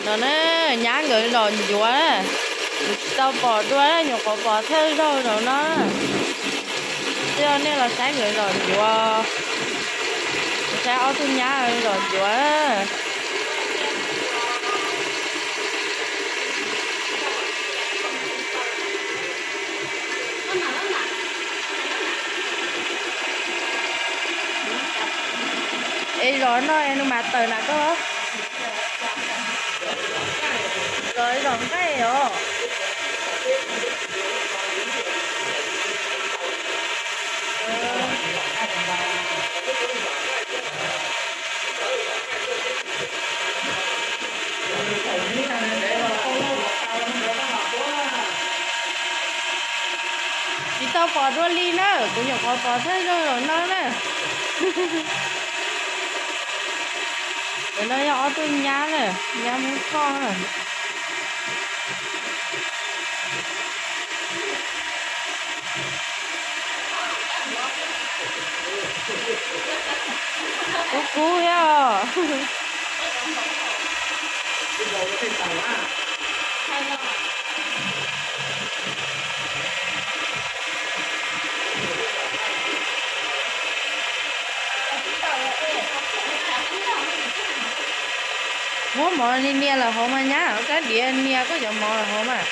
No na, nyab nkawd zom ncuav, kuv tsis tau pom dua, nyuam qhuav pom thawj zaug zaum no. Twb yog nej los saib nkawd zom ncuav, saib ob tug nyab zom ncuav. Es zom no es nws mam tawm na koj? Zom, zom nqaij os. Tsis tau pom dua li na, kuv nyuam qhuav pom thawj zaug zaum no na. Cov no yog ob tug nyab na, nyab Hmoob Thoj na. Kub kub thiab os. Muab mov nias nias lawm hauv mas nyab, kab diav nias koj cov mov lawm hauv mas.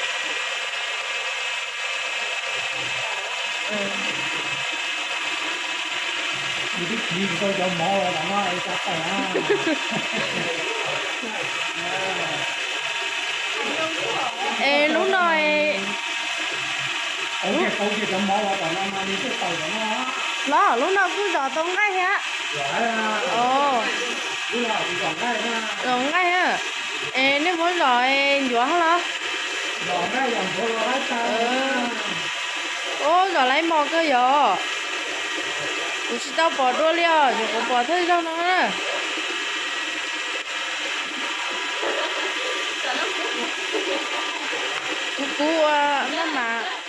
Es lub no, los lub no kuj zom tau nqaij thiab. Zom nqaij. Es nej muab zom ncuav hos los? Ub, zom laib mos kawg yom. Kuv tsis tau pom dua li os, nyuam qhuav pom thawj zaug no na. Kub kub ua maj mam.